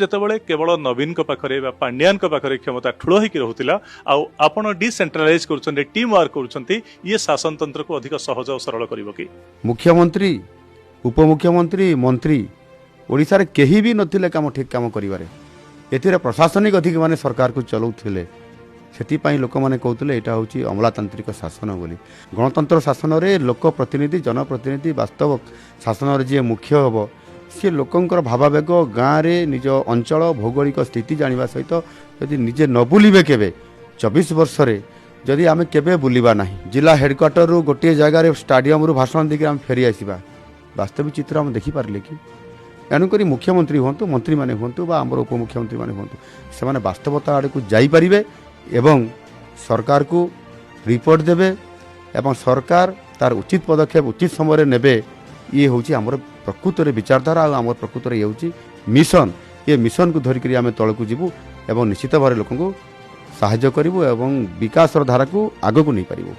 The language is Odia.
ଯେତେବେଳେ କେବଳ ନବୀନଙ୍କ ପାଖରେ ବା ପାଣ୍ଡିଆନଙ୍କ ପାଖରେ କ୍ଷମତା ଠୁଳ ହେଇକି ରହୁଥିଲା, ଆଉ ଆପଣ ଡିସେଣ୍ଟ୍ରାଲାଇଜ କରୁଛନ୍ତି, ଟିମ୍ ୱାର୍କ କରୁଛନ୍ତି, ଇଏ ଶାସନତନ୍ତ୍ରକୁ ଅଧିକ ସହଜ ଓ ସରଳ କରିବ କି? ମୁଖ୍ୟମନ୍ତ୍ରୀ, ଉପମୁଖ୍ୟମନ୍ତ୍ରୀ, ମନ୍ତ୍ରୀ ଓଡ଼ିଶାରେ କେହି ବି ନଥିଲେ କାମ ଠିକ୍ କାମ କରିବାରେ। ଏଥିରେ ପ୍ରଶାସନିକ ଅଧିକାରୀମାନେ ସରକାରକୁ ଚଲାଉଥିଲେ। ସେଥିପାଇଁ ଲୋକମାନେ କହୁଥିଲେ ଏଇଟା ହେଉଛି ଅମଲାତାନ୍ତ୍ରିକ ଶାସନ ବୋଲି। ଗଣତନ୍ତ୍ର ଶାସନରେ ଲୋକ ପ୍ରତିନିଧି, ଜନପ୍ରତିନିଧି, ବାସ୍ତବ ଶାସନରେ ଯିଏ ମୁଖ୍ୟ ହେବ ସିଏ ଲୋକଙ୍କର ଭାବାବେଗ, ଗାଁରେ ନିଜ ଅଞ୍ଚଳ ଭୌଗୋଳିକ ସ୍ଥିତି ଜାଣିବା ସହିତ ଯଦି ନିଜେ ନ ବୁଲିବେ କେବେ, 24 ବର୍ଷରେ ଯଦି ଆମେ କେବେ ବୁଲିବା ନାହିଁ, ଜିଲ୍ଲା ହେଡ଼କ୍ୱାର୍ଟରରୁ ଗୋଟିଏ ଜାଗାରେ ଷ୍ଟାଡିୟମରୁ ଭାଷଣ ଦେଇକି ଆମେ ଫେରି ଆସିବା, ବାସ୍ତବିକ ଚିତ୍ର ଆମେ ଦେଖିପାରିଲେ କି? ଏଣୁକରି ମୁଖ୍ୟମନ୍ତ୍ରୀ ହୁଅନ୍ତୁ, ମନ୍ତ୍ରୀମାନେ ହୁଅନ୍ତୁ ବା ଆମର ଉପମୁଖ୍ୟମନ୍ତ୍ରୀମାନେ ହୁଅନ୍ତୁ, ସେମାନେ ବାସ୍ତବତା ଆଡ଼କୁ ଯାଇପାରିବେ ଏବଂ ସରକାରକୁ ରିପୋର୍ଟ ଦେବେ ଏବଂ ସରକାର ତାର ଉଚିତ ପଦକ୍ଷେପ ଉଚିତ ସମୟରେ ନେବେ। ଇଏ ହେଉଛି ଆମର ପ୍ରକୃତରେ ବିଚାରଧାରା ଆଉ ଆମର ପ୍ରକୃତରେ ଇଏ ହେଉଛି ମିଶନ। ଏ ମିଶନକୁ ଧରିକରି ଆମେ ତଳକୁ ଯିବୁ ଏବଂ ନିଶ୍ଚିତ ଭାବରେ ଲୋକଙ୍କୁ ସାହାଯ୍ୟ କରିବୁ ଏବଂ ବିକାଶର ଧାରାକୁ ଆଗକୁ ନେଇପାରିବୁ।